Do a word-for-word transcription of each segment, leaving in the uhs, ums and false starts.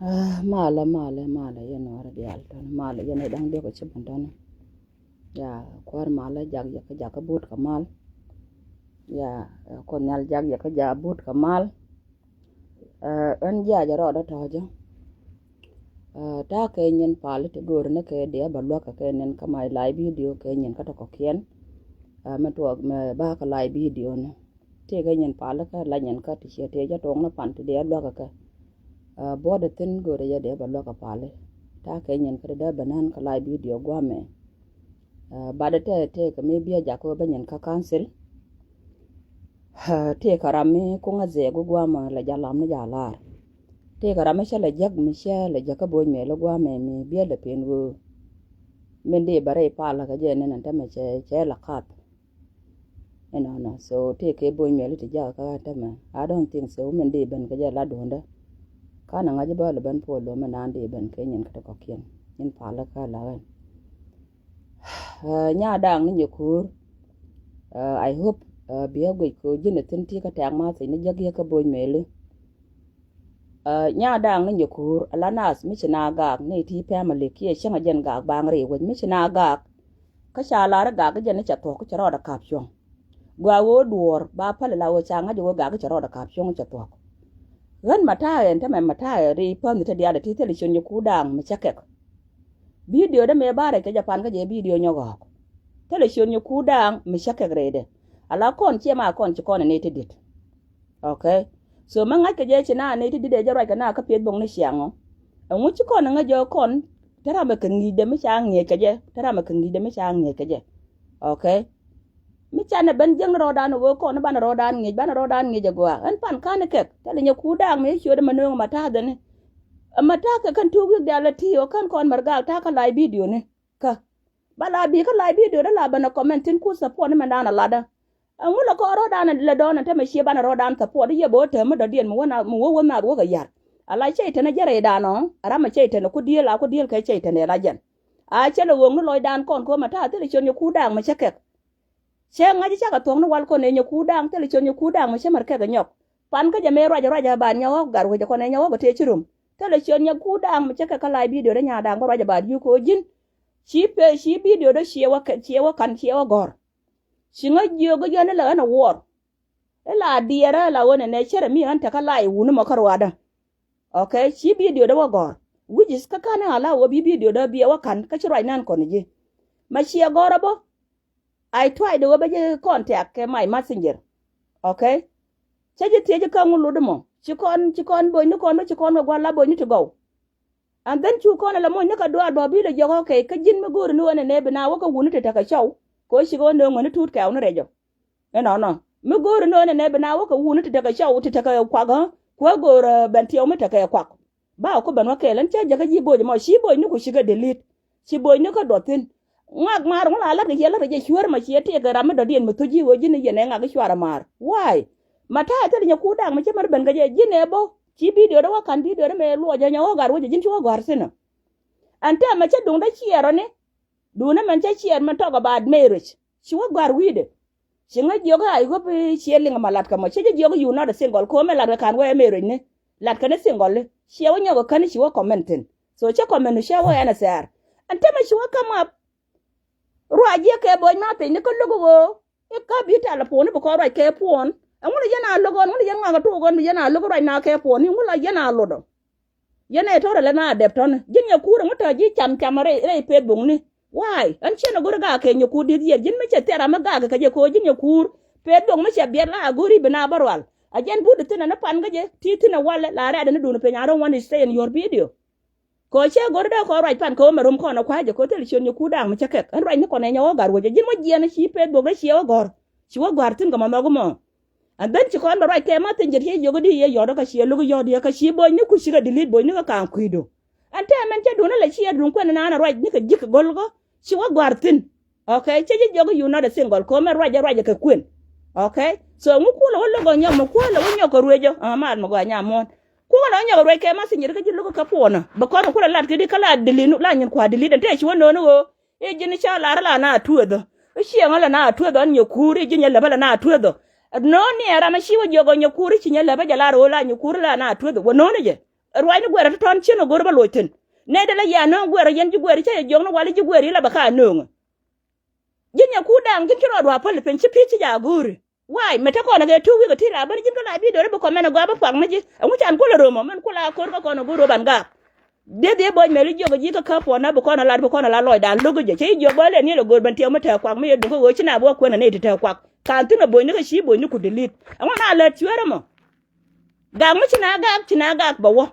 Ah, malɛ, malɛ, malɛ yɛn wärä diaal tɔnä, malɛ yɛn ɛ da̱ŋ diɔk ɛ ci bän tɔnä. Ya, kuäär malä jak yɛ kä jak kä but kä mal. Ya, eh, Kuoth Nhial jak yɛ kä jak but kä mal. Eh, ɣän jiac rɔɔdä tɔ̱ɔ̱cä. Eh, ta̱a̱ kɛ nyin pal ti go̱o̱r ni kɛ diɛ bä luäk kɛ nɛn kä my live video kɛ nyin kä tɔkɔkiɛn. Eh, mɛ tuɔɔk mɛ ba kä live video ni. Tëëkɛ nyin pal kä la nyin kä ti ciɛ tëë jɛ tuɔɔk ni pan ti diɛ luäk kɛ. Eh, buɔdɛ thin go̱o̱rɛ jɛ diɛ bä luäk kɛ pal. Ta̱a̱ kɛ nyin kä ti dee bä nän kä live video guamɛ. Eh, bat tɛ tëëkɛ mi biɛ jakä bä nyin kä council. Eh, tëëkɛ ram mi kuŋä dhɛɛk guamɛ lɛ jalam ni jalar. Tëëkɛ ram mi cä lɛ jäk mi cä lɛ jäk kä bo̱o̱c mɛ lɛ guamɛ mi biɛ lɛ pen ɣöö. Min di bä rɛy pal kä jɛ ni nɛ tämɛ cɛ, cɛ lɛ kath. Inɔnɔ, so tëëkɛ bo̱o̱c mɛ lɛ ti jakä kä tämɛ. I don't think so, min di ben kä jɛ la duundä. Kanɛ ŋa̱c bä lɛ ben puɔl lo̱mɛ naan di ben kɛ nyin kä ti kɔ̱kiɛn. Nyin pal kä la ɣän. Ah, nya da̱a̱ŋ ni nyɛ kuur. Ah, I hope, ah, biɛ guic kɛ ji̱n ɛ thi̱n ti kä tɛ̈k ma thi̱n ni jäk yɛ kä bo̱o̱c mɛ lɛ. Ah, nya da̱a̱ŋ ni nyɛ kuur, ala nath mi ci na gaak ni ti family kiɛ cäŋ a jɛn gaak baŋ ri wec mi ci na gaak. Kä ca lar gaak jɛn ni cɛ thuɔ̱k cɛ rɔɔdɛ ka̱p cuɔ̱ŋ. Gua ɣöö duɔ̱ɔ̱r ba päl la ɣöö ca ŋa̱c ɣöö gaak cɛ rɔɔdɛ ka̱p cuɔ̱ŋ cɛ thuɔ̱k. Ɣän ma ta̱a̱ ɛn tämɛ ma ta̱a̱ ri pänh ti diaal ti thil ciöt nyɛ kuur da̱a̱ŋ mi cä kɛk. Video dä mëë ba rɛc kɛ jɛ pan kä jɛ video nyɔk ɣɔ̱ɔ̱k. Thilɛ ciöt nyɛ kuur da̱a̱ŋ mi cä kɛk rɛydɛ. Ala kɔn ciɛ ma kɔn ci kɔn ɛ nɛy ti di̱t. Okay. So mi ŋa̱c kɛ jɛ ci na nɛy ti di̱t ɛ jɛ ruac kɛ na kä pieth bo̱ŋ ni ciaŋ ɔ. Ɛŋu ci kɔn ɛ ŋäc jɛ kɔn te ram ɛ kɛ ŋi̱i̱cdɛ mi ca ŋi̱eec kɛ jɛ, te ram ɛ kɛ ŋi̱i̱cdɛ mi ca ŋi̱eec kɛ jɛ. Okay. Mi canɛ ben jiäkni rɔɔdan ɛ ɣöö kɔn banɛ rɔɔdan ŋi̱i̱c, banɛ rɔɔdan ŋi̱i̱c ɛ gɔaa. Ɛn pan ka̱n kɛk thilɛ nyɛ kuur da̱a̱ŋ mi ciötdɛ mɛ nööŋ ma ta̱a̱dhɛ ni. Ɛ ma ta̱a̱ kɛ kɛn tuuk wi̱i̱k diaal ɛ ti ɣöö kɛn kɔn mɛr gaak ta̱a̱ kä live video ni. Kä ba la bi kä live video dee la ben ɛ comment thi̱n ku support ni mɛn da̱a̱n a latdä. Ɛŋu la kɔn rɔ̱dan lɛ dɔ̱ɔ̱n ɛn tämɛ cie banɛ rɔ̱dan support i̱ yɛ bɛ wä täämä dɔ̱diɛn mi wä na mi wä wä naath wä kɛ ya̱r. A la cɛy tɛn ɛ jɛ rɛydan ɔ a ram ɛ cɛy tɛn ɛ ku dieel a ku dieel kɛ cɛy tɛn ɛ la jɛn. A cɛ lɛ ɣööŋ ni lɔcdan kɔn ko̱o̱mɛ ta̱a̱ thilɛ ciöt nyɛ kuur da̱a̱ŋ mi cä kɛk. Cɛ ŋa̱c cakɛ thuɔ̱k ni wal kɔn ɛ nyɛ kuur da̱a̱ŋ thilɛ ciöt nyɛ kuur da̱a̱ŋ mi cä mär kɛk ɛ nyɔk. Pan kä jɛ mëë ruacɛ ruacɛ a ban nyɔk ɣɔ̱k gar wecɛ kɔn ɛ nyɔk ɣɔ̱k ɛ tëë ci rom. Thilɛ ciöt nyɛ kuur da̱a̱ŋ mi cä kɛk kä live video dee nyaa da̱a̱ŋ bä ruacɛ ba di̱i̱k ko̱o̱ ji̱n. Ci pe ci video dee ciɛ wä kɛ ciɛ wä ka̱n ciɛ wä gɔ̱r. Ci ŋä jiök i̱ yɛn ilɛ ɣän ɛ wuɔr. Ila diɛɛrä ila ɣän ɛ nɛ cärɛ mi ɣän tekä la i̱ wuni mɔ kä ruaadä. Okay, ci video dee wä gɔ̱r. Which is kä ka̱n ɛ ɣän la wä bi video dee biɛ wä ka̱n kä ci ruac nan kɔn ji̱. Ma ciɛ gɔ̱r ɛ bä. I try dee wä bä ji̱ contact kɛ my messenger. Okay. Cä ji̱ thiec i̱ kä ŋu lut imɔ ci kɔn ci kɔn bo̱cni kɔn bä ci kɔn wä gua̱n la bo̱cni ti gɔw. And then cu kɔn ala moc ni kä duaar bä bi lɛ jiɔk ɣɔ̱k kɛ kä ji̱n mi go̱o̱ri ni ɣän ɛ nɛ bi na wä kä wuni ti tekɛ cɔw. Kɛ ɣöö cikɛ ɣän nööŋ ɣän i̱ tuut kɛɛw ni rɛc ɔ. Inɔnɔ mi go̱o̱ri ni ɣän ɛ nɛ bi na wä kä wuni ti tekɛ cɔw ti tekɛ kuak ɣä. Kuɛ go̱o̱r bɛn tiɛw mi tekɛ kuak. Ba ku bɛn wä kɛɛl ɛn cä jäkä ji̱ bo̱o̱c ɛmɔ ci bo̱o̱c ni ku cikɛ delete. Ci bo̱o̱c ni kä duɔth thi̱n. Ŋak maar ŋu la la̱t kɛ ciɛ la̱t kɛ jɛ cuäär ma ciɛ tiɛk kɛ ram mi dɔ̱diɛn mi thuc ji̱ ɣöö ji̱n i̱ yɛn ɛ ŋak i̱ cuarɛ maar. Why? Ma ta̱a̱ thil nyɛ kuur da̱a̱ŋ mi cä mär ben kɛ jɛ ji̱n ɛ bo̱. Ci video dee wä ka̱n video dee mëë luɔcä nyɛ wä ga̱r wecɛ ji̱n ci wä gɔ̱a̱r thi̱n ɔ. Ɛn tɛmɛ cä duŋdä ciɛɛr ɔ ni. Duundä mɛn cä ciɛɛr mɛn talk about marriage. Ci wä gɔ̱a̱r wi̱i̱dɛ. Ci ŋäc jiök I hope ciɛ liŋ ma lat kä mɔ cä ji̱ jiök you not a single ko̱mɛ lat kɛ ka̱n wee marriage ni. Lat kɛ ni single ni ciɛ wä nyɔk kɛ kän ci wä comment thi̱n. So cä comment cä wä ɛn a thɛɛr. Ɛn tɛmɛ ci wä come up. Ruac jiɛ kɛ bo̱o̱c ma piny ni kä lo̱k ɣöö. I̱ kä bi telephone i̱ bi kɔn ruac kɛ phone. Ɛŋu ni yɛn a lo̱k ɣän ŋu ni yɛn ŋak a tok ɣän bi yɛn a lo̱k ruac na kɛ phone i̱ ŋu la yɛn a lot ɔ. Yɛn ɛ tɔ̱rɛ lɛ na dɛp tɔ̱ni ji̱n nyɛ kuur ɛŋu tɔ̱ ji̱ cam cam rɛy rɛy Facebook ni. Why? Ɛn ciɛn ɛ go̱ri gaak kɛ nyɛ kuur di̱th yɛn ji̱n mi cɛ thɛr amä gaak kɛ jɛ ko̱ ji̱n nyɛ kuur. Facebook mi cɛ biɛt la a go̱ri bi na bä rual. A jɛn but thi̱n ɛn pan kä jɛ ti thi̱n ɛ walɛ la rɛɛdɛ ni duun piny I don't want to stay in your video. Kɛ ɣöö cä go̱r dee kɔn ruac pan kɛ ɣöö mɛ rom kɔn ɛ kua̱cä kɛ ɣöö thilɛ ciöt nyɛ kuur da̱a̱ŋ mi cä kɛk. Ɛn ruac ni kɔn ɛ nyɛ wä ga̱r wecä ji̱n wä jiɛn ci Facebook dee ciɛ wä gɔ̱r. Ci wä gɔ̱a̱r thi̱n kɛ mɔ nhɔk mɔ. And then ci kɔn bɛ ruac kɛ ma thi̱n jɛ ti yɛ yio̱k di yɛ yɔ̱t kä ciɛ lo̱k yɔ̱t yɛ kä ci bo̱o̱ny ni kuc cikɛ delete bo̱o̱ny ni kä ka̱a̱ŋ kui̱du. Ɛn tɛmɛn cä duun ni lɛ ciɛ duun kuɛn naan ɛ ruac ni kɛ ji̱k kɛ go̱l kä ci wä gɔ̱a̱r thi̱n. Okay, cä ji̱ jiɔk i̱ you not a single ko̱mɛ ruacɛ ruacɛ kɛ kuën. Okay, so ŋu kuɔlɛ wä lo̱k ɔ nyɔk mɛ kuɔlɛ wä nyɔk kɛ ruecä. Aa, mal mɛ gɔaa nyamuɔ̱ɔ̱n. Kuɔlɛ wä nyɔk kɛ ruec kɛ messenger kä ji̱ lo̱k kä puɔnä bɛ kɔn kulɛ lat kɛ di kä la delete la nyin kua delete ɛn tëë ci wä no̱o̱n i̱ ɣöö i̱ ji̱n ca lar la na tueethä. I̱ ciɛ ŋä la na tueethä ɛn nyɛ kuur i̱ ji̱ nyɛ läpä la na tueethä. No̱o̱n ni ɛ ram i̱ ci wä jiɔk ɔ nyɛ kuur i̱ ci nyɛ läpä jɛ lar ɣöö la nyɛ kuur la na tueethä wä no̱o̱n i̱ jɛ. Ruacni guɛɛrä tɔ̱tɔ̱n cien ɛ go̱r bä loc thi̱n. Nɛy dee la yia nööŋ guɛɛrä yɛn ji̱ guɛɛri cä yɛ jiɔkni wali ji̱ guɛɛri la bɛ ka nööŋä. Ji̱n nyɛ kuur da̱a̱ŋ ji̱n ci rɔɔd wa päl piny ci pi̱i̱ ci ja go̱o̱ri. Why? Mɛ te kɔn ɛ kɛ two week ɛ ti la bäni ji̱n kä la bidio ni bi kɔmɛn ɛ gɔaa bä puak ni ji̱. Ɛŋu can kuäl ɛ röm ɔ mɛn kuäl a ko̱r kä kɔn ɛ go̱o̱r ɣöö ban gaak. Dee dhie boc mɛli jiök ɛ ji̱ kä kä puɔn na bi kɔn ɛ la lɔcda lo̱k kä jɛ cɛ ji̱ jiök bä lɛ ni lɛ go̱o̱r ben tiɛɛk mi tɛɛ kuak mi yɛ duŋ kä ɣöö ci na bi wä kuɛn ɛ nɛy ti tɛɛ kuak. Ka̱n thi̱n ɛ boc ni kä ci boc ni ku delete. Ɛŋu na lät cueerä mɔ. Gak mi ci na gak ci na gak bɛ wä.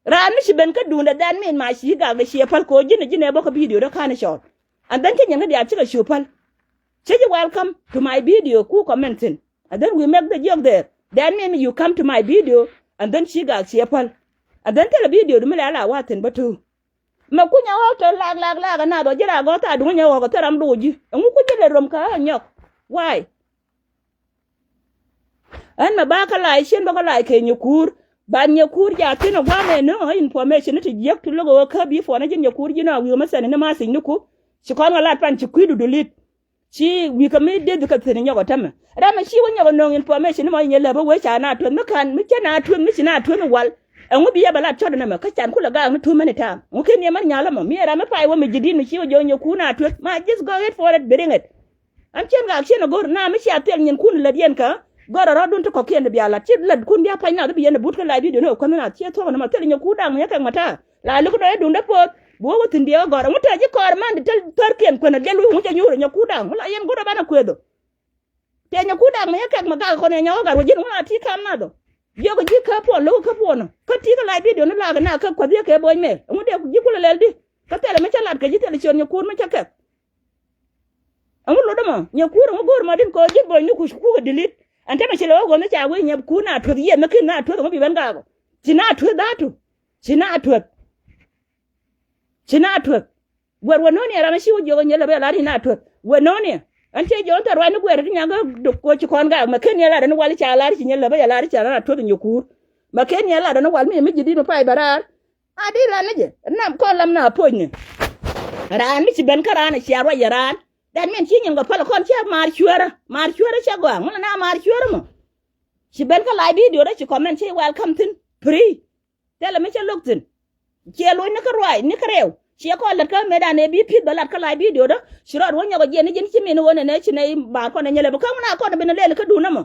Raan mi ci ben kä duundɛ, that mean ma ci gak dɛ ciɛ päl kɛ ɣöö ji̱n ji̱n ɛ bä kä bidio dä ka̱n cɔɔl. And then ci nyin kä diaal cikɛ cu päl. Cä ji̱ welcome to my video ku comment thi̱n. And then we make the joke there. That mean you come to my video and then ci gak ciɛ päl. And then thilɛ bidio du mi lɛ ala wa thi̱n bä tuur. Mɛ kunyɛ ɣɔk te lak lak lak ɛ nath ɔ ji̱ la gɔ̱th a duŋ nyɛ ɣɔk ɛ thil ram do̱ ji̱. Ɛŋu ku ji̱ lɛ röm kä ɛ nyɔk. Why? Ɛn mɛ ba kä lac cien bä kä lac kɛ nyɛ kuur. Ban nyɛ kuur ja thi̱n ɛ gua̱a̱mɛ ni ɣä information ni ti jiäk ti lo̱k ɛ ɣä kä bi puɔnä ji̱n nyɛ kuur ji̱n ɣä wi̱i̱ mɛ sɛn ni ma thi̱c ni ku. Ci kɔn ɣä lat pan ci kui̱du dulit. Ci wi̱i̱ kä mi deth kä thi̱n nyɔk ɛ tämɛ. Ram ɛ ci wä nyɔk ɛ nööŋ information ni mɔ nyɛ lɛ bä wee ca na tueth mi ka̱n mi cä na tueth mi ci na tueth mi wal. Ɛŋu bi yɛ bɛ lat cɔt ɛn ɛmɛ kä can kulɛ gaak ni too many time. Ɛŋu ken yɛ mɛn nyal ɛmɔ mi ɛ ram mi pay wä mi ji̱ di̱t mi ci wä jiök nyɛ kuur na tueth ma just go ahead for it, bring it. Ɛn cien gak cien a go̱r na mi cia thil nyinkun lät yɛn kä gɔr a rɔ̱dun ti kɔ̱kiɛn ti bia lat ci lätkun bia pa̱ny nath bi yɛn a but kä live video ni kɛ kuänh nath ciɛ thuɔ̱k ni ma thil nyɛ kuut daŋ mi yɛ kɛk ma ta̱a̱ la lik dɔ̱ yɛ duŋdä poth bi wä wä thi̱n biɛ wä gɔr ɛŋu tɛɛ ji̱ kɔɔr man ti täl thär kiɛn kuɛn a liɛl wi̱i̱ ŋu cɛ nyuur nyɛ kuut daŋ ŋu la yɛn go̱r a banɛ kueth ɔ. Tɛɛ nyɛ kuut daŋ mi yɛ kɛk ma gak kɔn yɛ nyɛ wä gat wä ji̱n ŋu la ti kam nath ɔ. Jiök ji̱ kä puɔn lo̱k kä puɔn ɔ kä ti kä live video ni lak na kä kuath yɛ kɛ bo̱o̱c mɛ ɛŋu dee ji̱ kulɛ lɛl di. Kä thilɛ mi cä lat kɛ ji̱ thilɛ ciöt nyɛ kuut mi cä kɛk. Ɛŋu lot ɛmɔ nyɛ kuur ɛŋu go̱o̱r mɔ din kɛ ɣöö ji̱ bo̱ny ni ku kukɛ dilit. Ɛn tämɛ ci lɛ wä ɣöö mi ca wee nyɛ kuur na tueth yiëë mi kin na tueth ɛŋu bi ben gaakɔ. Ci na tueth dhatu. Ci na tueth. Ci na tueth. Guɛr wä no̱o̱ni ɛ ram ɛ ci wä jiök ɛ nyɛ lɛ bɛ lar ci na tueth wä no̱o̱ni. Ɛn ciɛ jiök ɛn thil ruac ni guɛr ti nyaŋ kä dok kɔ ci kɔn gaak mɛ ken yɛ lar ɛn wal ca lar ci nyɛ lɛ bɛ yɛ lar ci na tueth nyɛ kuur. Mɛ ken yɛ lar ɛn wal mi mi ji̱ di̱t mi pay bɛ raar. A di ran ni jɛ nam kɔn lam na poc ni. Raan mi ci ben kä raan a cia ruac yɛ raan. That mean ci nyin kɛ päl kɔn cia maar cueerä maar cueerä cia gɔaa ŋun na maar cueerä mɔ. Ci ben kä live video rɛ ci comment ci welcome thin free. Thilɛ mi cä lo̱k thin. Ciɛ lo̱c ni kä ruac ni kä rɛw ciɛ kɔn lät kä mëëdan ɛ bi pi̱th bä lat kä live video rɛ ci rɔɔd wä nyɔk ɛ jiɛn ni ji̱n ci min wä nɛnɛ ci nɛ maar kɔn ɛ nyɛlɛ bi kä ŋun a kɔn ɛ ben ɛ lɛl kä duun ɛmɔ.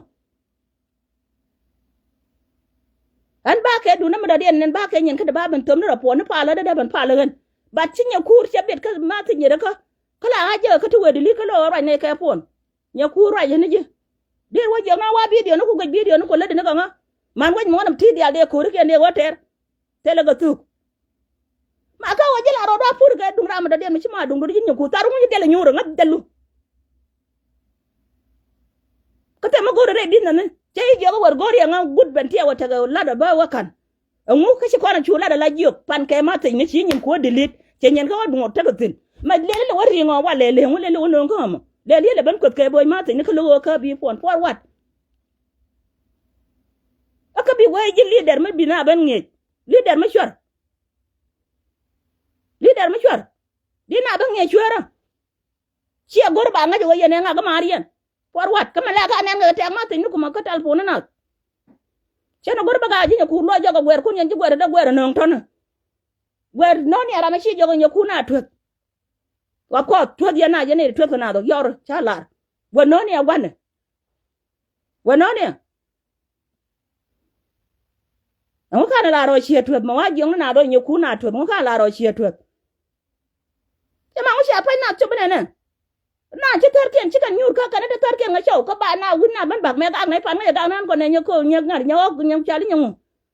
Ɣän bakɛ duundä mi dɔ̱diɛn nɛn bakɛ nyin kä dee ba ben thöm ni rɔ puɔ̱n ni palä dee dee ben palä ɣän. But ci nyɛ kuur cɛ biɛt kä ma thi̱n nyɛ dee kä kä la ɣa̱c jɛ kä ti wee dili kä lo̱ ruac nɛy kɛ puɔ̱n. Nyɛ kuur ruac yɛn ni ji̱. Dier wä jiɔk na wa bidio ni ku guic bidio ni ku lätdi ni kɛ ŋä. Man wec muɔ̱ɔ̱n am ti̱i̱ diaal dee ko̱ri kiɛn dee ɣä tɛr. Thilɛ kɛ thuk. Ma kä wä ji̱ la rɔɔd wa pur kɛ duŋ ram mi dɔ̱diɛn mi ci ma duŋ duŋ ji̱ nyɛ kuur thar wä ji̱ diɛl inyuur ŋäth jɛ lu. Kä thɛm mi go̱o̱ri rɛy bi̱th nɛni cä i̱ jiɔk i̱ wär go̱o̱ri ɛŋa gut ben tiɛɛk wä tekɛ lat ɛ bä wä ka̱n. Ɛŋu kä ci kɔn a cu lat ala jiök pan kɛ ma thiecni ci nyin kuɔ dilit cɛ nyin kä wä duŋ wä tekɛ thi̱n. Ma lɛl ilɛ wä ri̱i̱ŋ ɔ wa lɛl i̱ ɛŋu lɛl i̱ wä no̱o̱ŋ kä ɣä mɔ lɛl i̱ ilɛ ben kueth kɛ bo̱o̱c ma thiecni kä lo̱k ɣä kä bi̱i̱ puɔn puɔr wat. Ɛ kä bi wee ji̱ li̱dɛr mi bi na ben ŋi̱eec li̱dɛr mi cuar. Li̱dɛr mi cuar di na ben ŋi̱eec cueerä. Ciɛ go̱r ba ŋäc ɣöö yɛn ɛ ŋak kä maar yɛn. Puɔr wat kä mɛ lɛ ka nɛn kɛ tɛk ma thiny ni kumä kä tɛlpon ni nath. Cɛn ɛ go̱r bä ka ji̱ nyɛ kuur luɔc jɔk ɛ guɛɛrkun yɛn ji̱ guɛɛr dee guɛɛr ɛ nööŋ tɔ̱nä. Guɛɛr no̱o̱ni ɛ ram ɛ ci jɔk ɛ nyɛ kuur na tueth. Wa kɔɔth tueth yɛn na yɛn ɛ tueth kɛ nath ɔ yɔr ca lar. Guɛɛr no̱o̱ni ɛ gua̱nɛ. Wä nööniɛ. Ɛŋu kan la rɔ ciɛ tueth mɛ wa jiɔŋni na rɔ nyɛ kun na tueth ɛŋu kan la rɔ ciɛ tueth. Cɛ ma ŋu cia pɛny na cop inɛnɛ. Na ci thärkiɛn ci kɛn nyuur kä kɛn ite thärkiɛn ŋa cɔw kä ba na wi̱n na ben bak mɛ gak nɛ pan ŋäcɛ gak nɛn kɔnɛ nyɛ ko̱r nyɛ ŋa̱r nyɛ ɣɔk nyɛ cali nyɛ ŋu.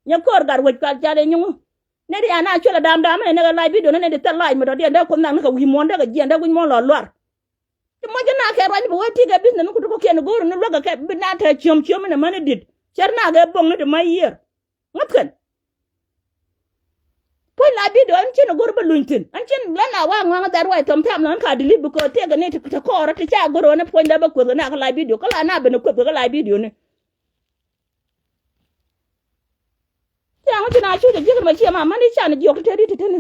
Nyɛ ko̱r gat wec kal cali nyɛ ŋu. Nɛ di ana cuɛl a dam dam inɛ nɛ kɛ lac bidio nɛ nɛ di thɛl lac mɛ dɔ̱diɛn dee kuoth nak ni kɛ wi̱i̱ muɔ̱ɔ̱n dee kɛ jiɛn dee wi̱c muɔ̱ɔ̱n lɔ luar. Ti muɔc kɛ na kɛ ruany bi wee ti kɛ business mi ku ti kɔkiɛn go̱o̱r ni luäk kɛ kɛ bi na te ciöm ciöm inɛ mäni dit. Cär na kɛ boŋ ni ti ma yiër. Ŋäth kɛn. Puɔ̱ny la bidio ɛn cin go̱o̱r bä luny thi̱n ɛn cin lɛ na wa ŋɔaŋ dhɛt ruac thom tam lɔn ka delete because tëëkɛ ni ti kɔɔr ti ca go̱o̱r ɛn puɔ̱ny dee bä kueth kɛ na kä la bidio kä la na ben kueth kɛ kä la bidio ni. Ci aŋ ci na cu jɛ ji̱k ni ma ciɛ ma mäni can jiɔk ti te di ti te ni.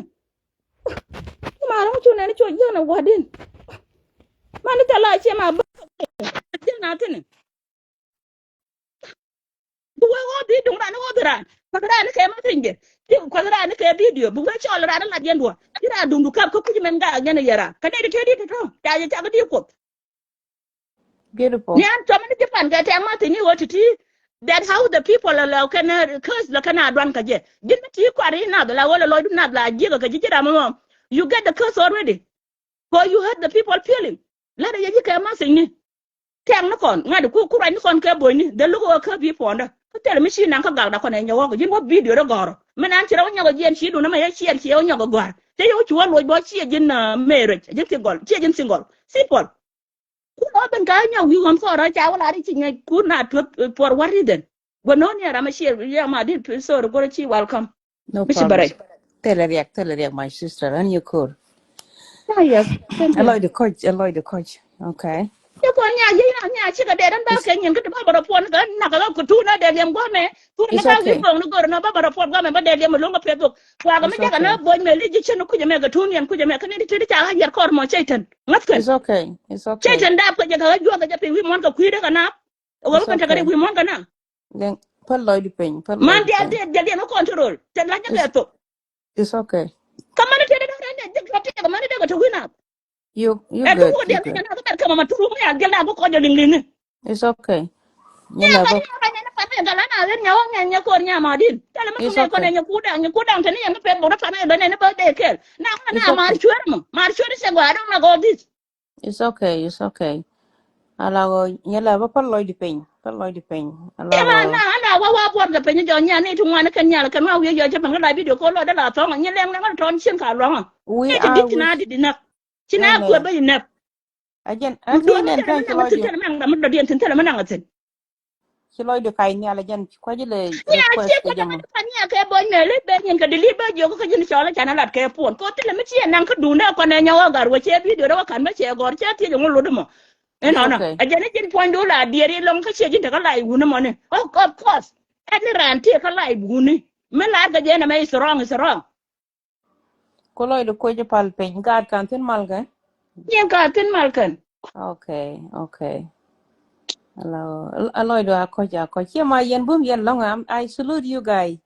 Ci ma rɔ̱ŋ cu nɛn cu ji̱k ni gua̱din. Mäni thɛ la ciɛ ma bä ji̱k na thi̱n. Bi wee ɣɔɔth i̱ duŋ ran ɣɔɔth ran. Kuath raan kɛ ma thinydiɛ. Ti kuath raan kɛ video. Bi wee cɔl raan lat yɛn duɔ. Ti raan duŋdu kap kä kuc mɛn gak yɛn yɛra. Kä nɛy ti tëë di tɔtɔ. Ca jɛ cak di kuoth. Beautiful. Ni an tɔmɛ ni ji̱ pan kɛ tɛŋ ma thinyni wä ti ti. That how the people la kɛn curse la kɛn a duan kä jɛ. Ji̱n mi ti kuar i̱ nath la wä la lɔcdu nath la jiäk kä ji̱ ji̱ ram mɔ. You get the curse already. Cause you hurt the people feeling. Lɛt a yɛ ji̱ kɛ ma thinyni. Tɛŋ ni kɔn ŋa̱t ku ku ruac ni kɔn kɛ bo̱cni dhɛ luk ɣöö kä bi puɔ̱ndä. Kä thilɛ mi ci naŋ kä gakda kɔn ɛ nyɔk ɣɔk ji̱n wä video rɔ gɔ̱rɔ. Mi nan ci rɔ wä nyɔk ɛ jiɛn ci dun ɛmɛ yɛ ciɛn ci yɛ wä nyɔk ɛ gua̱r cɛ yɛ wä ci wä loc bä ciɛ ji̱n marriage ji̱n thigɔl ciɛ ji̱n single. Simple. Ku lɔ ben ka nyɔk wi̱i̱ ɣɔn kɔn rɔ ca wä la ri ci nyɛ ku na tuɔth for what reason. Guɛ no̱o̱ŋ ni ram a ciɛ yɛ ma dit sorry go̱rɔ ci welcome. No problem. Thilɛ riɛk, thilɛ riɛk, my sister, ɛn yɛ ko̱r. Ɛ lɔcdɛ kɔc, ɛ lɔcdɛ kɔc. Okay. Yɛ kɔn nya yɛ nya nya cikɛ dee dan ba kɛ nyin kä ti ba bä rɔ puɔn kɛ nak kɛ ku tuun a dee liɛm guɔmɛ. Tuun ni ka wi̱i̱ gɔŋ ni gör ni ba bä rɔ puɔn guɔmɛ ba dee liɛm lo̱ŋ a peth bok. Wa kɛ mi jakɛ na bo̱ny mɛ li ji̱ cin kucɛ mɛ kɛ tuun yɛn kucɛ mɛ kä ni ti ti ca ɣä yɛr kɔr mɔ cɛy tɛn. Ŋa̱th kɛn. It's okay. It's okay. Cɛy tɛn dap kɛ jɛ kɛ ɣä juɔth kɛ jɛ piny wi̱i̱ muɔ̱n kɛ kui̱dɛ kɛ na. Ɣöö kɛn tekɛ ri wi̱i̱ muɔ̱n kɛ na. Then pä lɔcdu piny, pä lɔcdu piny. Man dial dial dial dial ni kɔn ti rol. Tɛn la nyɛ kɛ thok. It's okay. Kä mani tëë dee dee dee dee dee mani dee kɛ te wi̱na. You you good. Ɛ tuŋ wä diɛl ni kɛ na kɛ bɛr kɛ mama turuŋ ni a diɛl na bä kɔc jɛ liŋ liŋ ni. It's okay. Nyɛ la bä. Nyɛ kɛ nyɛ kɛ nyɛ ni pan ni kɛ la na ɣer nyɛ wä nyɛ nyɛ kor nyɛ ma din. Tɛlɛ mi tuŋ nyɛ kɔn nyɛ kudaŋ nyɛ kudaŋ te ni yɛn mi pet bok ni pan ni bɛ ni ni bä dee kɛl. Na kɔn na mar cuer mɔ mar cuer ni cɛ gɔaa dɔŋ na gɔɔ this. It's okay, it's okay. Ala ɣöö nyɛ la bä päl lɔcdi piny, päl lɔcdi piny. Ala ɣöö na na wa wa buɔt kɛ piny jɔ nyɛ ni ti ŋuan kɛn nyal kɛn wa wi̱i̱ jɔ cɛ pɛn kɛ la video kɛ lɔ dee la thɔŋ nyɛ lɛŋ lɛŋ tɔn cien ka luɔŋ. Ni ti dit ti na dit inäk. Ci na kuɛ bä inäk. Ajɛn ajɛn nɛn kan ci lɔcdi. Tin thilɛ mɛ ŋa mi dɔ̱diɛn tin thilɛ mɛ naŋ a thin. Ci lɔcdu kac nhial a jɛn ci kua̱c ilɛ. Nia ci kua̱c a jɛn pan nia kɛ bɔny mɛ li ben nyin kɛ dili bä jiök kä ji̱n cɔl a can a lat kɛ puɔn ko thilɛ mi ci ɛ naŋ kä duundɛ kuan ɛ nyɔk a gar wä cɛ video dɛ wä kan bä cɛ gɔr cɛ thiec ɛ ŋun lot mɔ. Inɔnɔ a jɛn a ji̱n puɔ̱nydu la diɛɛr ilɔŋ kä ciɛ ji̱n te kä lac wuni mɔni. Of course ɛn ni raan ti kä lac wuni mi laar kɛ jɛn ɛmɛ is wrong is wrong. Ku lɔcdu kuec pal piny gaat kan thin mal kɛ. Nyin gaat thin mal kɛn. Okay, okay. Alo, a lɔcdu a kɔc a kɔc. Cie ma yɛn bum yɛn lɔŋ am I salute you guys.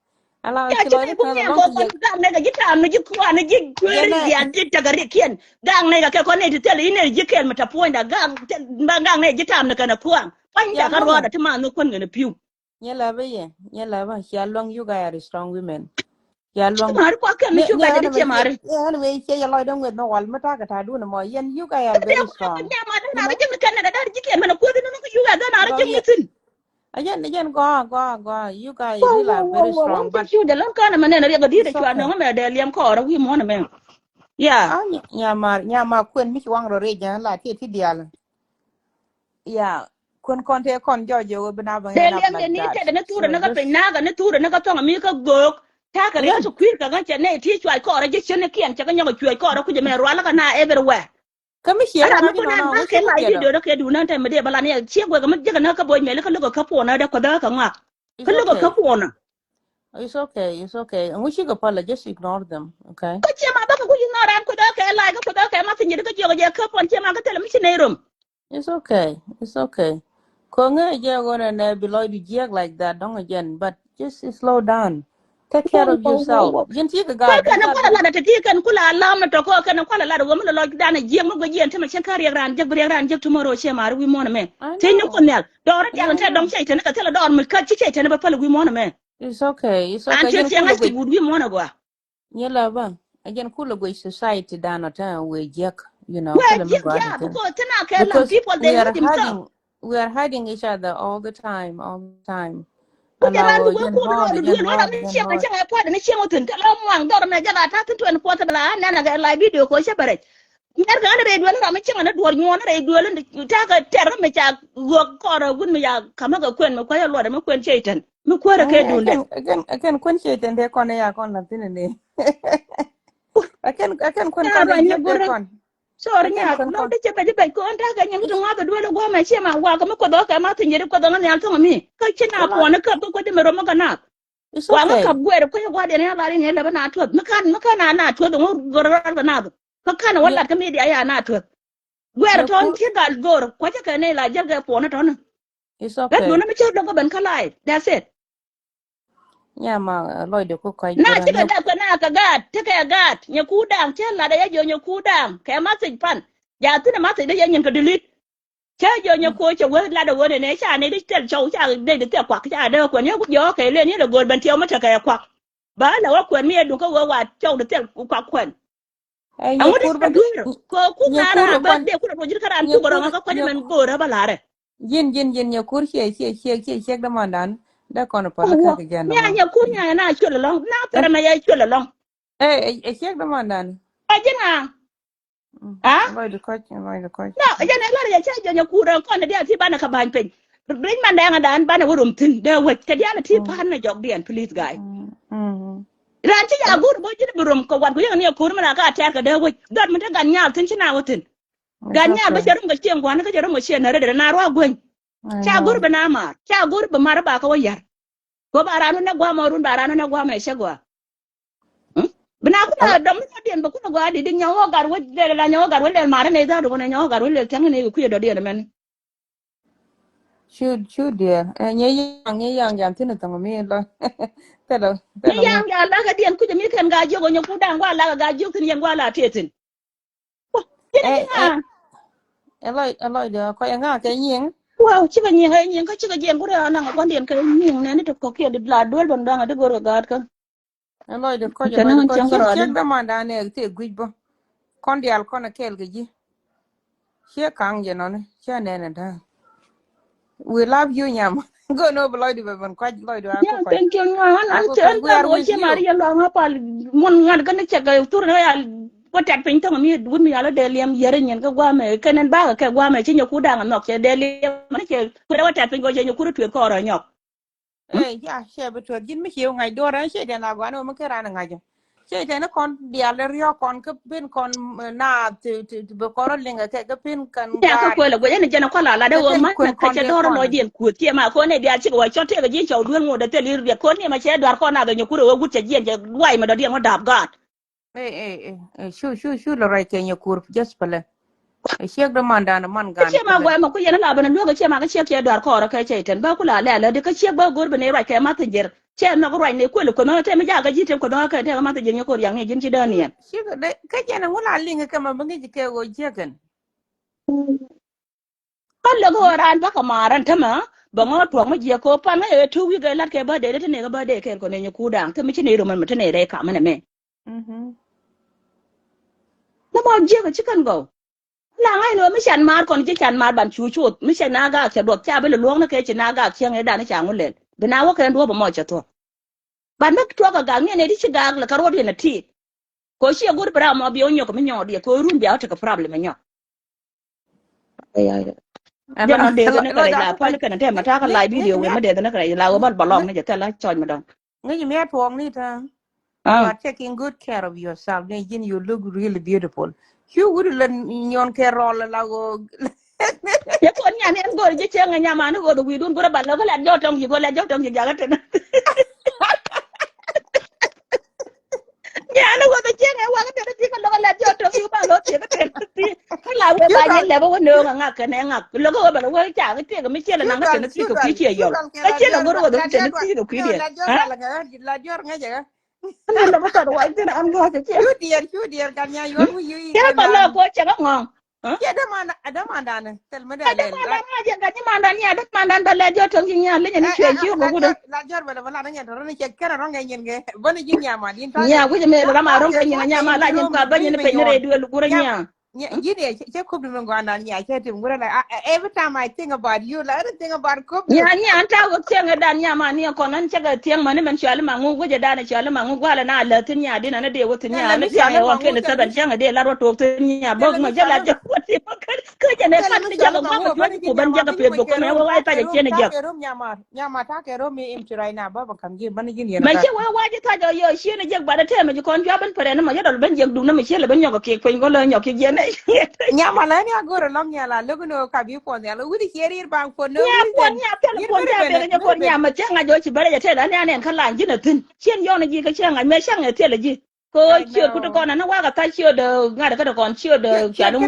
Ala ci lɔcdu kɛn lɔŋ yɛn. Gak nɛ ka ji̱ tam ni ji̱ kuan ni ji̱ kueeri dial ji̱ tɛk a rik kiɛn. Gak nɛ ka kɛ kɔn ni ti thil inɛ ji̱ kɛl mi ta puɔ̱nyda gak nɛ ji̱ tam ni kɛn a kuaŋ. Puɔ̱nyda ka ruɔda ti ma ni kuän kɛn a piu. Nyɛ lɛ bä yɛ, nyɛ lɛ bä. Cia luäŋ, you guys are strong women. Cia luäŋ. Mari kua kɛm mi cu bɛ jadi cie mari. Anyway, cie yɛ lɔcdä ŋueth ni wal mi takɛ ta̱a̱dun mɔ. Yɛn, you guys are very strong. Nyɛ mari na rɛ ji̱ mi kɛn nɛ dɛ dar ji̱ kɛn mɛ na kuäthi ni ni ku you guys dɛ na rɛ ji̱ mi thin. Ajɛn, ajɛn gɔaa, gɔaa, gɔaa. You guys really are very strong, but cu jɛ lɔn kanɛ mɛ nɛn riɛk a di̱i̱t a cua nɔŋ mɛ dɛ liɛm kɔɔr a wi̱i̱ muɔ̱n mɛ. Yeah. Nyamar, nyamar kuën mi ci waŋ rɔ rɛc jɛ la ti ti dial. Yeah. Kun kɔn te kɔn jɔjɛ wä bi na bä. Dee liɛŋ de ni tɛt ni thurɛ ni kä piny nakä ni thurɛ ni kä thɔŋ mi kä göök. Takä riɛk ti kui̱r kä kä cɛ nɛy ti cuac kɔɔrä ji̱ cien ni kiɛn cɛ kä nyɔk cuac kɔɔrä kucɛ mɛ rual kä na everywhere. Kä mi ciɛ kä mi kun an ba kɛ la ji̱ dödä kɛ duun an tɛm mi dee bä la ni ciek wek mi ji̱ kä na kä boc mɛli kä lokä kä puɔnä dee kuäthä kä ŋɔak. Kä lokä kä puɔnä. It's okay, it's okay. Ŋu cikɛ pal, just ignore them, okay? Kä ciɛ ma bä kä kuc ignore an kuäthä kɛ la kä kuäthä kɛ ma thinyit kä jiɔk jɛ kä puɔn ciɛ ma kä thilɛ mi ci nɛy rom. It's okay. It's okay. Koŋe jɛ ɣöö nɛ nɛ bi lɔcdu jiɛk like that dɔ̱ŋ again, but just slow down. Take care of yourself. Ji̱n ti kɛ gal. Kɛn kuala lat ti kɛn kula lam ni tɔkɔ kɛn kuala lat ɣöö mi lɔ lɔc dan jiɛk mi guɛ jiɛn ti mɛ cɛ kä riɛk ran jiɛk bi riɛk ran jiɛk tomorrow cɛ mari wi̱i̱ muɔ̱n mɛ. Ti ni kun nhial dɔɔr dial tɛ dɔŋ cɛ tɛn kɛ thilɛ dɔɔr mi kä ci cɛ tɛn bɛ päl wi̱i̱ muɔ̱n mɛ. It's okay. It's okay. An ti cɛ ŋa̱c ti wut wi̱i̱ muɔ̱n agɔa. Nyɛ la bä. Ɛ jɛn kulɛ guic society dan ɔ tɛn wee jiɛk, you know. Wee jiɛk, yeah, because thin a kɛ lam people they know themselves. We are hurting each other all the time, all the time. Ku jɛ ran wee kun rɔɔd duel wee ram ni cieŋ a cieŋ a puɔt ni cieŋ wä thin kɛ lɔ muaŋ dhɔr mɛ jɛ la ta̱ thin twenty four thibɛ la nɛn a kɛ la video ko cɛ bɛ rɛc. Miɛr kɛ ɣän rɛy duel ram mi cieŋ a ni duɔr nyuɔn rɛy duel ta̱ kɛ tɛr mi ca ɣöök kɔr a wun mi ya kamä kɛ kuɛn mi kua̱c a luɔt mi kuɛn cieŋ thin. Mi kuäärä kɛ duundɛ. Akɛn kuän ciɛ tɛn dee kɔn ɛ ya kɔn la thin ni. Akɛn akɛn kuän kɔn ɛ jiɛk dee kɔn. Sorry nya lɔk dee cɛ bɛc bɛc kɔn ta̱kɛ nyin kä ti ŋɔth ɛ duel ɛ gua̱a̱mɛ ciɛ ma wakä mi kuoth ɣä kɛ ma thinyɛ di kuoth ɣä nhial thoŋ mi kä ci na puɔn kä bä kuoth mi rom mi kä nath. Wakä kap guɛɛr kuoth ɛ gua̱a̱r diɛn ya lar in yɛ lɛ bä na tuɔth mi kan mi kan na na tuɔth ŋu gör rɔr bä nath. Kä kan wä lat kä mi diaal ya na tuɔth. Guɛɛr tɔn ci gal gör kua̱cä kɛ ni la jäl kɛ puɔn tɔn. It's okay. Gat duundä mi cä dɔk kä ben kä live. That's it. Nya ma, eh, lɔcdɛ ku kɔc. Na cikɛ dee kuɛ na kɛ gaat, tekɛ gaat. Nyɛ kuur da̱a̱ŋ cä lat ɛ yɛ jiɔ nyɛ kuur da̱a̱ŋ kɛ message pan. Ja thi̱n ɛ message dee yɛ nyin kɛ delete. Cä jiɔ nyɛ kuur cɛ wee lat ɛ ɣöö nɛ nɛ ca nɛ di thil cɔw ca dee di thil kuak ca dee kuɛn yɛ ku jiɔ kɛ len yɛ lɛ go̱o̱r ben tiɛw mi tekɛ kuak. Ba lɛ wä kuɛn mi yɛ duŋ kä ɣöö wa cɔw di thil kuak kuɛn. Ɛŋu dee duer kɛ kuk na raan bä dee kun a ruɔc ji̱n kä raan kuk rɔŋä kä kuany mɛn go̱o̱rä bä la̱rɛ. Ji̱n ji̱n ji̱n nyɛ kur ciɛ ciɛ ciɛ ciɛ ciek dämandan dee kɔn pal kä kɛ jɛn. Nya nyɛ kur nya na cuɛl ɛlɔŋ na thɛrɛ mɛ yɛ cuɛl ɛlɔŋ. Ɛ ɛ ciek dämandan. Ɛ ji̱n a. A lɔcdɛ kɔc, lɔcdɛ kɔc. No, jɛn ɛ lɔr yɛ cä jɔnyɛ kur ɛn kɔn ɛ diaal ti banɛ kɛ ba̱ny piny. Ric man dɛŋ ɛ dan banɛ wä rom thi̱n dee wec kɛ diaal ɛ ti pa̱n ɛ jɔk diɛn, please guy. Raan ci ja go̱r bä ji̱n bi rom kɛ wat ku yäŋ ni ɛ ko̱r mi na ka tɛ̈r kɛ dee wec. Gat mi te gat nyaal thi̱n ci na wä thi̱n. Gat nyaal bä cɛ rom kɛ ciɛŋ gua̱n kä cɛ rom kɛ ciɛŋ nä rɛdɛ na ruaak guäny. Ca go̱r bi na maar ca go̱r bi mar ba kɛ wä yar. Kɛ ba raan wä nɛ gua̱a̱m ɔ run ba raan wä nɛ gua̱a̱m ɛ cɛ gua̱a̱. Bi na kun a dɔm mi dɔ̱diɛn bɛ kun a gua̱a̱ di di nyɔk ɣɔk gat wä lɛl la nyɔk ɣɔk gat wä lɛl mar nɛ dhaa dukun ɛ nyɔk ɣɔk gat wä lɛl thia̱ŋ nɛ kɛ kui̱ dɔ̱diɛn mɛn. Cu cu diɛɛr ɛ nyɛ yaŋ nyɛ yaŋ jan thin a thäŋ mi lɔ. Thilɛ thilɛ. Nyɛ yaŋ jan la kɛ diɛn kui̱ mi kɛn gaa jiök ɔ nyɛ ku da̱ŋ gua̱a̱ la kɛ gaa jiök thin yɛn gua̱a̱ la tiɛ thin. Ɛ lɔc ɛ lɔc diɛ kɔc ɛ ŋa kɛ nyiŋ. Wow, cikɛ nyiŋ ɛ nyiŋ kä cikɛ jiɛn ku rɛ anaŋ ɛ gua̱ndiɛn kɛ nyiŋ nɛni ti kɔ̱kiɛ di la duel bän da̱ŋ ɛ di go̱r kɛ gaat kä. Ɛn lɔcdɛ kɔc ɛ lɔcdɛ kɔc ciek ciek dämandan ɛ thie guic bä. Kɔn diaal kɔn ɛ kɛɛl kɛ ji̱. Ciek kaŋ jɛ nɔni ciɛ nɛn ɛ da̱a̱. We love you nyam. Go no bi lɔcdɛ bɛ ben kuac lɔcdɛ a ku kuac. Thank you nyam. An an an an an wä ciɛ mari yɛ luaŋ a pal. Mun ŋa̱n kä ni cɛ kɛ thur ni ya. Wä tɛt piny thäŋ mi wut mi yal a dee liɛm yɛri nyin kä guamɛ kɛn ɛn bakɛ kɛ guamɛ ci nyɛ ku daŋ a nhɔk cɛ dee liɛm ni cɛ. Kuɛ wä tɛt piny kɔ cɛ nyɛ ku ri tueth kɔɔrɔ nyɔk. Ɛ ya cɛ bi tuɔth ji̱n mi ci ŋa̱c duɔ̱ɔ̱r ɛn cɛ diɛn a gɔan ɛ mi ken ran ŋa̱c. Cɛ tɛn kɔn diaal riɔ̱k kɔn kä pin kɔn na ti ti bi kɔn rɔ liŋ kɛ kä pin kɛn. Nya kä kuël ɛ guec ɛn jɛn kɔn la la dee wä mac mɛ kɛ cɛ duɔ̱ɔ̱r lɔcdiɛn kuöth ciɛ ma kɔn ɛ diaal cikɛ wä cɔt tëëk ji̱ cɔw duel ŋot ɛ thil ir riɛk kɔn ni ma cɛ duar kɔn a dhɔ nyɛ kur ɛ wä wut cɛ jiɛn cɛ ruac mɛ dɔ̱diɛn wä dap gaat. Ɛ ɛ ɛ ɛ cu cu cu lɛ ruac kɛ nyɛ kur just pɛlɛ. Ɛ ciek dämandan ɛ man gan. Kä ciek ma guay mɛ ku yɛn ɛ la ben ɛ luäk ɛ ciek ma kä ciek cɛ duar kɔɔr ɛ kɛ cɛ itɛn bä ku la lɛ alä di kä ciek bä go̱r ben ɛ ruac kɛ ma thi̱n jɛr cɛ nhɔk ruac ni kuël kueth mɛ tɛm jakä ji̱ tɛm kueth mɛ kɛ tɛm ma thi̱n jɛr nyɛ ko̱r yaŋ ni ji̱n ci däniɛn. Ciek dɛ kä jɛn ɛ ŋu la liŋ ɛ kɛ ma bä ŋi̱c kɛ ɣöö ciek kɛn. Kä lök ɣöö raan bäkɛ maar ɛn tämɛ bɛ ŋɔ̱ tuɔ̱k mi jiɛk kɛ ɣöö pan ŋäc ɛ two week ɛ la̱t kɛ birthday dee ti nɛy kɛ birthday kɛɛl kɔn ɛ nyɛ kuur da̱a̱ŋ kä mi ci nɛy rom ɛn mi ti nɛy rɛy kam ɛn ɛmɛ. Ni mɔ jiɛk ɛ ci kɛn gɔw. La ŋa̱c ni ɣöö mi can maar kɔn ji̱ can maar ban cu cuɔth mi cɛ na gaak cɛ duɔth ca bi lɛ luɔ̱ɔ̱k ni kɛ ci na gaak cieŋ ëë dan ca ŋu lɛl bi na wä kɛn duɔ̱ɔ̱p ɛmɔ cɛ thuɔ̱k. Ban mi tuɔk ɛ gaak ni ɛn ëë ti ci gaak lɛ kɛ ruɔt yɛn ɛ ti. Kɛ ɣöö ciɛ go̱r bi ram mɔ bi ɣä nyɔk mi nyɔɔdiɛ kɛ ɣöö run bia ɣä tekɛ problem ɛ nyɔk. Jɛn ɔ dee kɛn kɛ rɛc la pal kɛn tɛm a takä live video wee mi dee kɛn kɛ rɛc la wee bal balɔŋ ni jɛ thɛl a cɔc mi dɔŋ. Ŋäc mi a tuɔɔk ni tääŋ. You are taking good care of yourself. Ni ji̱n you look really beautiful. Cu wut lɛ nyɔn kɛ rɔl la ɣöö. Yɛ kɔn nyan ɛn go̱r ji̱ cieŋ ɛ nyamani ɣöö dhi wi̱i̱dun go̱r ɛ bal lɛ kɛ lɛt jɔw tɔŋ ji̱ go̱r lɛt jɔw tɔŋ ji̱ jakä tɛn. Nyani wä bi cieŋ ɛ wakä tɛn ti kä lokä lɛt jɔw tɔŋ ti ba lo̱ ti kä tɛn ti. Kä la wee ba nyɛ lɛp wä nööŋ ɛ ŋak kɛnɛ ŋak lokä wä bɛ lɛ wä ca kä tiek mi ciɛ lɛ naŋ kä tɛn ti kɛ kui̱ ciɛ yɔl kä ciɛ lɛ go̱r wä dho̱ tɛn ti kɛ kui̱ diɛ. Cu diɛɛr, cu diɛɛr gat nya yuɔr wi̱c yui̱. Cɛ ba lɛ ko cɛ kä ŋɔŋ. Cɛ dämandan, dämandan thil mi dee lɛl. Dämandan ŋa̱c ɛ gat nyimandan nia dämandan bɛ lɛ jɔt tɔŋ ci nia linyɛ ni cuɛ ci wä wudä. La jɔr bɛ lɛ bɛ la ni ŋɛn tɔrɔ ni cɛ kɛn rɔŋ kɛ nyin kɛ bä ni ji̱ nia ma din tɔŋ. Nia wi̱c mɛ ram a rɔŋ kɛ nyin nia ma la nyin ka bä nyin peny ni rɛy duel gurä nia. Ji̱n ɛ cɛ kop di mi gɔandan nia cɛ tim gurä la every time I think about you la anything about kop. Nia nia an ta wä cɛ ŋɛ dan nia ma nia kɔn an cɛ kɛ thiɛŋ ma ni mɛn cuali ma ŋu wä jɛ dan cuali ma ŋu gualɛ na lɛ thin nia din an dee wä thin nia an thiɛŋ ɛ wä kɛn sɛbɛn cɛ ŋɛ dee lat wä tok thin nia bä ŋɔ jɛ la jɛ wä ti ma kɛn kä jɛ nɛ kan ni jɛ kɛ guam ma cuali ku bän jɛ kɛ peth bä kɔn ɛ wä wai pa jɛ cɛ ni jɛ. Nyama ta kɛ rom mi im ci right now baba kam ji̱ bani ji̱n yɛn. Mɛ ci wee wac i̱ thac ɔ yɔ ciën i̱ jiäk bat i̱ tɛmɛ ci kɔn cuap in pɛrɛn i̱ mɔ yet ɔl ben jiäk dum ni mi cië lɛ ben nyɔk kɛ kiek piny kɔn lɛ nyɔk kiek jiɛn. Nyama lɛ ni a go̱r ɛlɔŋ nia la lo̱k ni ɣöö kap yi puɔth nhial wut i̱ ciɛ ri̱i̱r baŋ puɔn ni ɣöö nia puɔn nia thil puɔn nia ben nyɛ kɔn nia mɛ ciɛ ŋac ɔ ci ben rɛc ɛ tɛl ani anɛn kä la̱ny ji̱n ɛ thi̱n ciën yɔn i̱ ji̱ kä ciɛ ŋac mɛ ciɛ ŋac thil i̱ ji̱. Kɛ ɣöö ciöt ku ti kɔn ɛn ni wakä thac ciöt ŋa̱t kä ti kɔn ciöt cuat ni ŋu.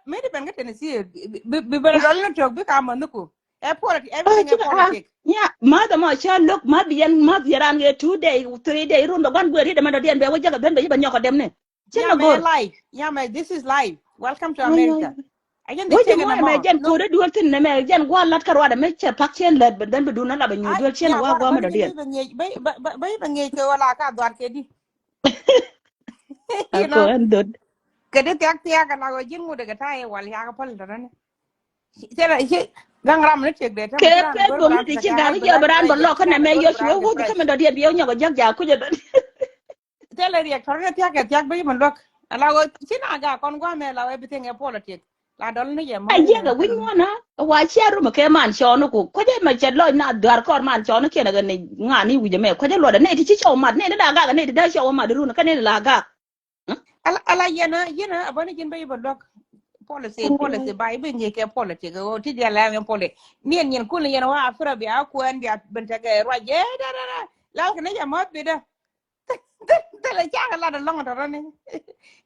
mi di ben kä Tennessee, bi, bi, bi ben dɔl ni tök, bi ka mɔ ni ku. Ɛ politic, everything ɛ politic. Yeah, math mɔ cä look, math yɛn, math yɛn ran kɛ two day, three day, run bɛ guan guɛ ri dɛ mɛ dɔ diɛn bɛ wä jɛ kɛ ben bɛ yi bɛ nyɔk kɛ dem ni. Cä mɛ gor. Live. Yeah, mɛ, this is live. Welcome to America. Wä jɛ ŋuan mɛ jɛn ko̱dɛ duel thin nɛ mɛ jɛn gua̱a̱ lat kä ruadɛ mɛ cɛ pak cɛn lät bɛ dhän bɛ dun ala bɛ nyuur duel cɛn wa gua̱a̱ mɛ dɔ̱diɛn. Bä bä bä bä ŋi̱eec kɛ wala ka dhuar kɛ di. You know. Kɛ di thiak thiak ala wä ji̱n ŋut kɛ ta̱yɛ wal yak päl tɔ̱ ni. Cɛ la ci gaŋ ram ni tiek dee. Kɛ kɛ bok ni ti ci gaŋ jɛ bɛ ran bɛ lɔk kä nɛ mɛ yɔc wä wä kä mɛ dɔ̱diɛn bi yɛ nyɔk jɛk ja kucɛ dɔ̱diɛn. Thilɛ riɛk tɔrɔ ni thiak kɛ thiak bi mɛ luäk. Ala wä ci na ga kɔn guamɛ la wä everything ɛ politic. La dɔl ni jɛ mɔ. A jiɛk a wi̱ny muɔnä wa cia rum kɛ man cɔɔni ku kucɛ mɛ cɛ lɔc na dhuar kɔr man cɔɔni kiɛn a gɛ ni ŋa̱ni wi̱cɛ mɛ kucɛ luɔdɛ ni ti ci cɔw mat ni ti da gak ni ti da cɔw mat run kä ni ti la gak. Ala ala yɛn a yɛn a bä ni ji̱n bä yi bä luäk. Policy policy ba yi bi ŋi̱i̱c kɛ politic o ti diɛ lɛ mɛ poli. Ni ɛn yɛn kul ni yɛn wa afira bia kuɛn bia ben tekɛ ruac jɛ da da da. Lal kɛ ni jɛ mɔth bi da. Thilɛ cakɛ lat alɔŋ tɔrɔni.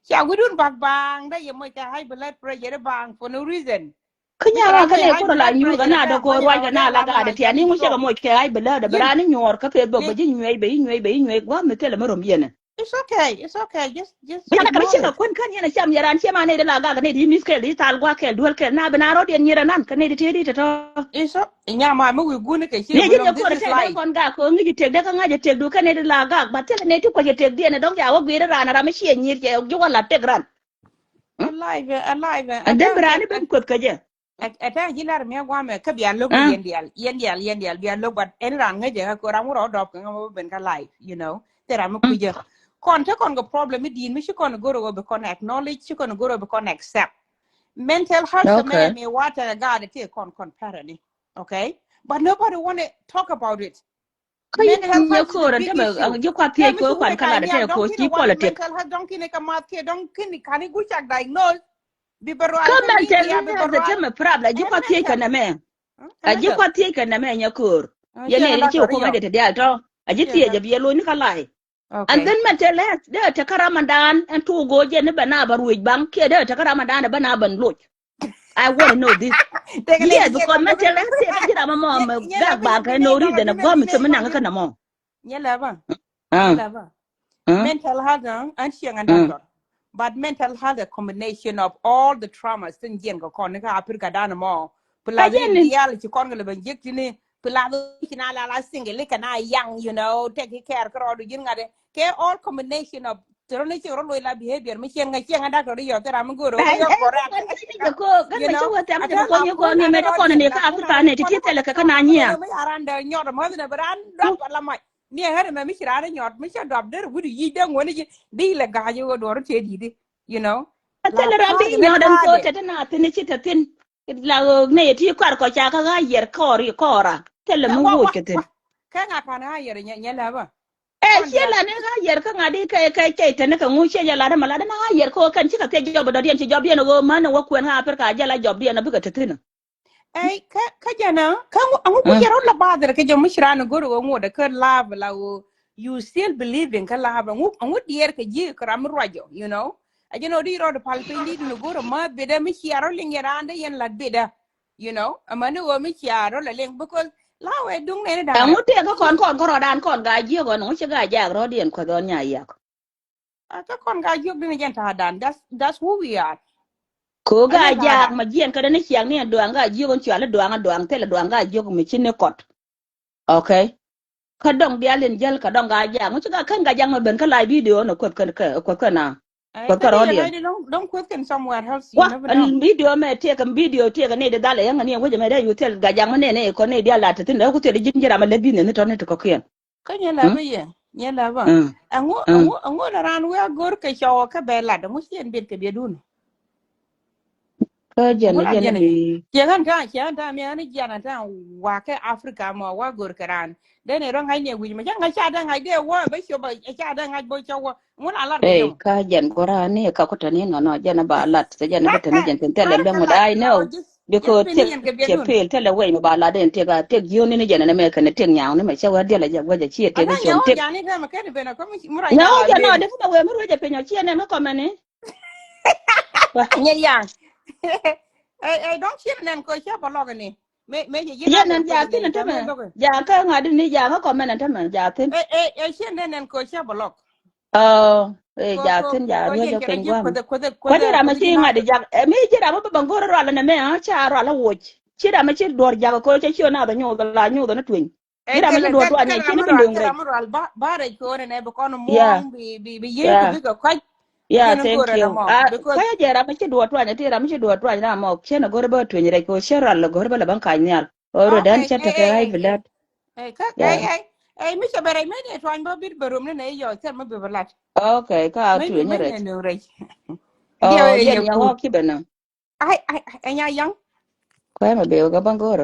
Ca wi̱dun bak baaŋ dee yɛ moc kɛ high blood pressure di baaŋ for no reason. Kä nya wa kä nɛ kɔrɔ la nyuur kɛ na dee kɔ ruac kɛ na la gaadɛ tiani ŋu cɛ kɛ moc kɛ high blood bɛ raan ni nyuɔr kä Facebook bɛ ji̱ nyuɛc bɛ ji̱ nyuɛc bɛ ji̱ nyuɛc gua̱a̱m mi thilɛ mi rom yɛnɛ. It's okay, it's okay. Just, just. Yɛn a kɛ rɛ cɛ kɛ kuɛn kän yɛn a cam yɛ raan cɛ ma nɛ di la gak nɛ di miss kɛl di thal gua̱a̱ kɛl duel kɛl na bi na rɔ̱diɛn nyirɛ nan kɛ nɛ di tëë di tɔ̱tɔ̱. It's okay. Nya ma mi wi̱i̱ guuni kɛ ci. Ni ji̱ jɛ kɔr tɛn dee kɔn gak kɛ ŋi̱c itek dee kä ŋa̱c itek du kɛn itek la gak ba thilɛ nɛ ti kuac itek diɛn dɔ̱ŋ ca wä gui̱i̱r ran ram mi ciɛ nyir cɛ ji̱ wä la tek ran. Alive, alive. And then bi ran iben kueth kä jɛ. Ɛ tɛn ji̱ lar mi guamɛ kä bia lo̱k yɛn dial yɛn dial yɛn dial bia lo̱k but ɛn ran ŋäcɛ kä kor ram wä rɔ dɔp kɛ ŋä wä ben kä live, you know. Thil ram mi kui̱cä. Kɔn te kɔn kɛ problem mi di̱i̱n mi ci kɔn goro wä bi kɔn acknowledge ci kɔn goro wä bi kɔn accept. Mental health mɛ mi wa tɛn gaat ti kɔn kɔn parent ni. Okay? But nobody want to talk about it. Kä yɛn nyɛ ko̱o̱r ɛn tämɛ ji̱ kuath thiec kɛ kuan kä lat ɛ tɛ ko̱o̱r ji̱ politic. Kä mental health tämɛ problem ji̱ kuath thiec kɛ nɛmɛ. A ji̱ kuath thiec kɛ nɛmɛ nyɛ ko̱o̱r. Yɛn nɛ ji̱ ci kɛ ko̱o̱r ŋa̱c ɛ ti diaal tɔ a ji̱ thiec ɛ bi yɛ lo̱c ni kä live. And then mental health dee te kä Ramadan ɛn tuuk go̱o̱c jɛ ni bɛ na bɛ ruëc baŋ kiɛ dee te kä Ramadan ɛ bɛ na bɛ loc. I want to know this. Yes, because mental health thing ji̱ ram mɔ mɛ gak ba kɛ no reason a gɔm mi thim mi naŋ kɛ na mɔ. Nyɛ lɛ ba. Nyɛ lɛ ba. Mental health an ciɛŋ an doctor. But mental health a combination of all the traumas tin jiɛn kɛ kɔn ni kä Africa dan mɔ. Plus ni dial ci kɔn kɛ lɛ ben jek tini. Plus ci na la la single kɛ na young, you know, take care kɛ rɔɔdu ji̱n ŋa̱t kɛ all combination of Tɛ rɔ ni cik rɔ loc la behavior mi ciɛn ŋa ciɛn ŋa doctor yɔ thil ram mi go̱o̱r rɔ yɔ correct. Gän ma cä wä thɛm ni kɔn ni kɔn ni mɛ ti kɔn ni ka Africa ni ti ti thilɛ kɛ kä na nyia. Mi aran dɛ nyɔt mɔ ni bɛ ran dɔp la mac. Ni ɛ ɣär mɛ mi ci ran nyɔt mi cä dɔp der wut yic dee ŋuɔni ji̱ di lɛ ga̱a̱c wä duɔr ti di di, you know. Thilɛ ram bi nyɔt ɛn ko tɛ ti na thin ci tɛ thin. La ɣöök nɛy ti kɔar kɔ ca kä ɣa̱c yɛr kɔɔr i̱ kɔɔra. Thilɛ mi woc kɛ thi̱n. Kɛ ŋa ka̱n ɣa̱c yɛr nyɛ lɛ bä. Ɛ ciɛ la ni ɣä yɛr kä ŋa̱di kɛ kɛ cɛ tɛni kɛ ŋu ciɛ jɛ lat ɛmɛ lat ɛmɛ ɣä yɛr kä ɣä kɛn cikɛ kɛ jɔp dɔ̱diɛn ci jɔpdiɛn ɣöö män ɛ wä kuɛn ɣä Africa jɛ la jɔpdiɛn ɛ bikɛ te thi̱n. Ɛ kä kä jɛn ɛ kä ŋu ŋu ku jɛ rɔ la bathɛr kɛ jɛ mi ci ran go̱r ɣöö ŋu dɛ kä love la ɣöö you still believing kä love ŋu ŋu diɛɛr kɛ ji̱ kɛ ram mi ruacɔ, you know. A jɛ nɔ di rɔ di pal piny di dun go̱r ɛ ma bidɛ mi ci a rɔ liŋ yɛ ran dɛ yɛn lat bidɛ. You know, amäni ɣöö mi cia rɔ la liŋ because la wee duŋ nɛni da̱a̱n. Ɛŋu tëë kä kɔn kɔn kärɔɔdan kɔn gaa jiök ɣɔn ŋu ci gaa jaak rɔɔdiɛn kuäth ɣɔn nya yak. Kä kɔn gaa jiök dini jɛn ta̱a̱dan. That's that's who we are. Ko gaa jaak ma jiɛn kä deni ciak ni ɛn duaŋ gaa jiök ɣɔn cual i̱ duaŋ i̱ duaŋ thilɛ duaŋ gaa jiök mi ci ni kɔt. Okay. Kä dɔŋ dial in jäl kä dɔŋ gaa jaak ŋu ci gaa kän gaa jaak ma ben kä live video nɔ kuäth kän kä kuäth kän na. Kuäth kärɔɔdiɛn. Don't, don't quit in somewhere else. You never know. Video mɛ tiɛk ɛm video tiɛk ɛn ni di dhal ɛyäŋ ɛn ni ɛn wec ɛmɛ dee yu thil gajaŋ mɛ nɛnɛ kɔn ni dial lat thin dee ku thil ji̱n ji̱ ram ɛ lät bi nɛn ni tɔn ni ti kɔkiɛn. Kä nyɛ lɛ bä yɛ nyɛ lɛ bä. Ɛŋu ɛŋu ɛŋu na ran wee a go̱r kɛ cɔwɔ kä bɛ lat ɛŋu ci ɛn biɛt kɛ biɛt dun. Kä jɛn jɛn bi. Ciɛ ɣän ta̱a̱ ciɛ ɣän ta̱a̱ mi ɣän jiɛn ɣän ta̱a̱ wa kɛ Africa mɔ wa go̱r kɛ ran. Dee ni rɔ ŋa̱c ni wi̱c mɛ cä ŋa̱c ca dee ŋa̱c dee wä bä ciö bä ca dee ŋa̱c bä cä wä. Ŋun a lat kɛ yɔm. Ey ka jɛn gɔ̱rä ni ka kutɛ ni nɔnɔ jɛn ba lat kɛ jɛn bä tɛn jɛn tɛn thɛlɛ bɛ ŋut. I know. Because tiek tiek pil thɛlɛ wec mɛ ba lat den tiek a tiek jioni ni jɛn ni mɛ kɛn tiek nyaw ni mɛ cɛ wä diɛl a jɛ wä jɛ ciɛ tiek ni cion tiek. Nyaw jɛ nɔ dek mɛ wee mi ruec jɛ piny ɔ ciɛ nɛ mi kɔmɛ ni. Nyɛ yaŋ. Ey ey dɔ̱ŋ ciɛ nɛn kɛ cɛ bä lɔk ni. Yɛn ɛn jathin ɛn tämɛ jakä ŋa̱di ni jakä kɔmɛn ɛn tämɛ jathin. Ɛ ciɛ nɛn ɛn kɛ cɛ bä lɔk. Ɔ ɛ jathin ja ruec ɔ piny guam. Kuäthi ram ɛ ci ŋa̱di jak ɛ mi ci ram ɛ bä bä go̱r rual ɛn ɛmɛ ɔ ca rual ɛ woc. Ci ram ɛ ci duɔ̱r jak ɛ koc ɛ ci ɔ nath ɛ nyoth ɛ la nyoth ɛ ni tueny. Ci ram ɛ ci duɔ̱r tuany ɛ ci ni bä lueŋ rɛc. Ba rɛc kɛ ɣöö nɛnɛ bi kɔn muɔ̱ɔ̱ŋ bi bi bi yiëë ku bikɛ kɔc. Yeah, thank you. Kɔc a jɛ ram mi ci duɔt tuany, ti ram mi ci duɔt tuany ram mɔ cien a go̱r bä tueny rɛc kɛ cien ral a go̱r bä lɛ bä kac nhial. Ɣöö ruet dɛn cɛ tekɛ ɣa̱c bi lät. Ey mi cɛ bɛ rɛc mi ni tuany bä bit bä rom ni nɛ yɔ cɛr mi bi bä lat. Okay, ka tueny rɛc. Ɔ yɛn yɛ ɣɔk ci bɛ nä. Ai ai ai nya yaŋ. Kuɛ mɛ bɛ wä kɛ bä go̱r.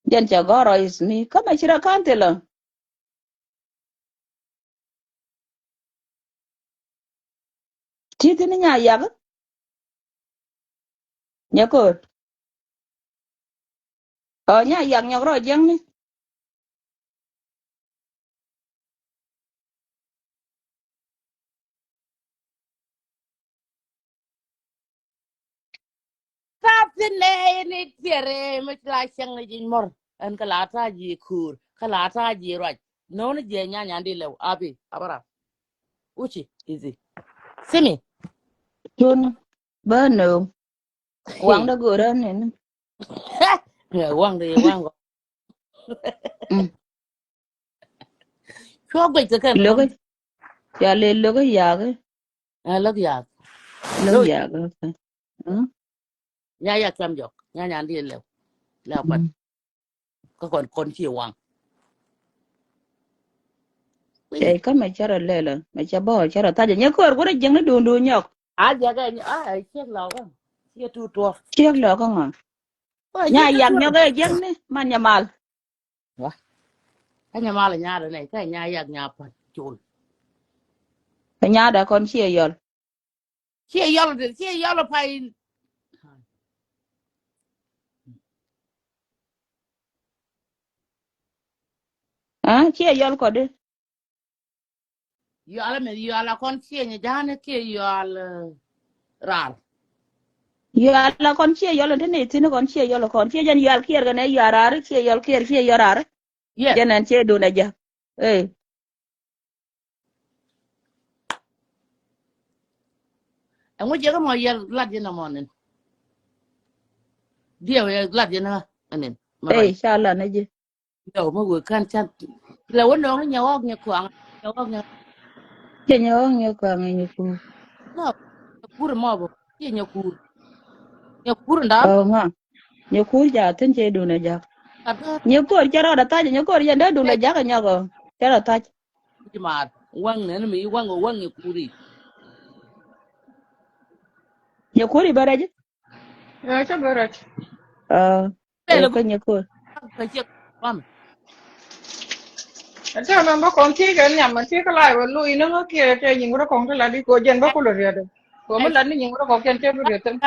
Jɛn cɛ gɔ̱rɔ is mi kä mɛ ci rɔ ka̱n thilɛ. Ti thin nya yak. Nya ko̱r. Ɔ nya yak nyɔk rɔ jiäŋni. Tap thin nɛ ni tiɛrɛ mi la cäŋ ni ji̱ mɔr ɛn kä la ta̱a̱ ji̱ kuur kä la ta̱a̱ ji̱ ruac. No̱o̱ni jiɛ nya nyandi lɛw abi abara. Uci izi. Simi. Tun bä no̱o̱. Waŋdä go̱rä nini. Waŋdä yɛ waŋ gɔ. Cuɔ guic kɛ kɛn. Loki. Ya le loki yaaki. Ɛ loki yaaki. Loki yaaki. Nya ya cam jɔk nya nyan di lɛw. Lɛw pat. Kä kɔn kɔn ci waŋ. Cɛ kä mɛ cɛ rɔ lɛlɛ mɛ cɛ bä cɛ rɔ thacɛ nyɛ kör wurɛ jiŋni duundu nyɔk. A jɛ kɛ a ciek lɔkä. Ciek tu tuɔ. Ciek lɔkä ŋɔ. Nya yak nyɔk ɛ jiŋni man nyɛ mal. Wa. Kä nyɛ mal nyarɛ nɛ kä nya yak nya pan col. Kä nyada kɔn ciɛ yɔl. Ciɛ yɔl ciɛ yɔl pay. Aa ciɛ yɔl kɔdi. Yɔal mi yɔal a kɔn cieny ja̱a̱n kiɛ yɔal rar. Yɔal a kɔn ciɛ yɔl in te ni thin kɔn ciɛ yɔl kɔn ciɛ jɛn yɔal kiɛr kɛnɛ yɔal rar ciɛ yɔal kiɛr ciɛ yɔal rar. Jɛn ɛn ciɛ dun a ja̱. Ee. Ɛŋu jiɛk ɛmɔ yɛl lat yɛn ɛmɔ nin. Diɛw yɛ lat yɛn ɛ nin. Ee ca lat ni ji̱. Yɔ mi wek kän can. Lɛ wä nɔŋ nyɛ ɣɔk nyɛ kuaŋ nyɛ ɣɔk nyɛ. Cɛ nyɛ ɣɔk nyɛ kuaŋ nyɛ kuur. Nɔ nyɛ kuur mɔ bä. Cɛ nyɛ kuur. Nyɛ kuur nda. Ɔ ŋa. Nyɛ kuur ja thin cɛ dun a jak. Nyɛ kuur cɛ rɔ da thac nyɛ kuur yɛn dee dun a jak a nyɔk ɔ. Cɛ rɔ thac. Jimaat waŋ nɛn mi waŋ waŋ nyɛ kuur i̱. Nyɛ kuur i̱ bä rɛc. Ɛ cä bä rɛc. Ɛ kä nyɛ kuur. Kä ciek bam. Ɛ tɛ mɛn bä kɔn thiec kɛ nhiam mɛn thiec kä lai wä loc inä ŋä kiɛ tɛ nyiŋ wä rɔ kɔn ti lat i̱ kɛ jɛn bä kulɛ riet. Kɛ mi lat ni nyiŋ wä rɔ kɔn kɛn tɛ bi riet thin.